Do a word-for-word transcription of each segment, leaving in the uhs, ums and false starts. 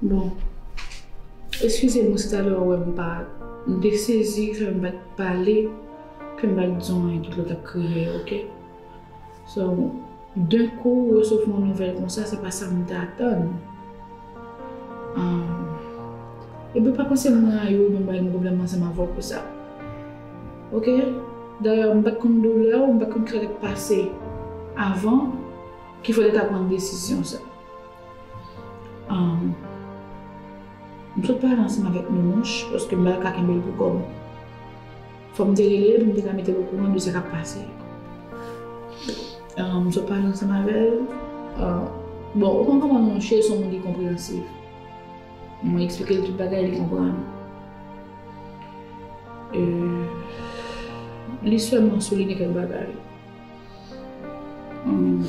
Bon, eskize m si talè w wè m pa, m te sezi, sa fè m pa t pale, ke m pa t di w anyen, tout lè w t ap kriye, oke? So, d'un coup, w resevwa yon nouvèl konsa, se pa sa m te atann. Um, epi pa panse m rayi w, mwen pa gen pwoblèm ansanm avè w pou sa. Oke? Dayè, m pa t konn doulè w, m pa t konn kisa k ap pase avan, ki fè w te ka pran desizyon sa. Um, m sot pale ansanm avèk Nounouch, paske m pa ka kenbe l pou kò m. Fò m te rele l pou m te ka mete l okouran de sa k ap pase. Um, m sot pale ansanm avè l. Uh, bon, ou konn kòman Nounouch ye, se yon moun ki konpreyansiv. Mwen eksplike l tout bagay, li konprann. E, li sèlman souliye kèk bagay. Hmm.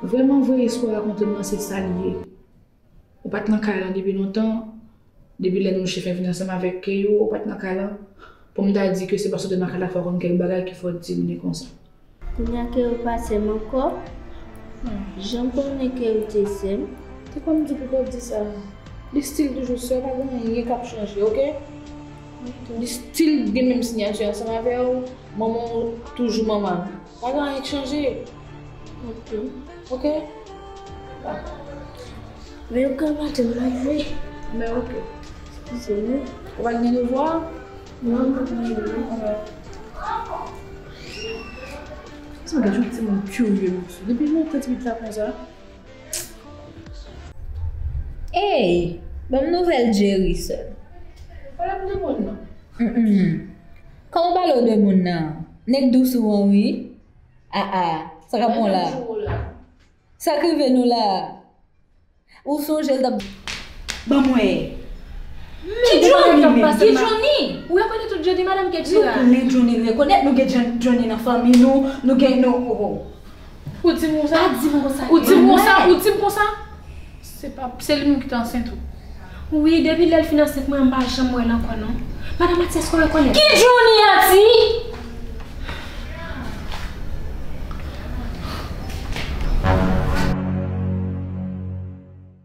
Vrèman vre, istwa rakonte m nan, se sa l ye. Ou pa t nan kay lan depi lontan, depi lè Nounouch te fè vin ansanm avèk Keyou, ou pa t nan kay lan. Pou m ta di ke se paske w te nan kay la fè w konn kèk bagay ki fè w di m li konsa. Kounye a Keyou pa sè m ankò. Hmm. Jan m konnen Keyou te sè m. Te konn di pou w di sa. Li still toujou sè w, pa gen anyen k ap chanje, oke? Li still gen menm siyati ansanm avè w. Manman w toujou manman l. Pa gen anyen k chanje. Ok. Ok? Men yo ka maten m lave. Men ok. Eskize m. Ou pa t gen devwa? Non, m pa t gen devwa. Sa m gen yon timoun kirye, mesye. Depi lontan ti pitit la konsa. Ey, ban m nouvèl Jerry sèl. Pale m de moun nan. Mm, mm. Kòman w pale w de moun nan? Nèg dous ou an wi. A a, sa k ap bon la? Sa k rive nou la? Ou sonje l t ap. Ban m wè. Ki Johnny menm? Ki Johnny? Ou rekonèt tout Johnny, madanm Ketira? Nou konnen Johnny rekonèt, nou gen Johnny nan fanmi nou, nou gen nou. Ou di m konsa? Pa di m konsa. Ou di m konsa? Ou di m konsa? Se pa, se li menm ki te ansent ou. Wi, depi lè l fin ansent mwen, m pa janm wè l ankò non. Madanm Ati, èske w rekonèt? Ki Johnny Ati?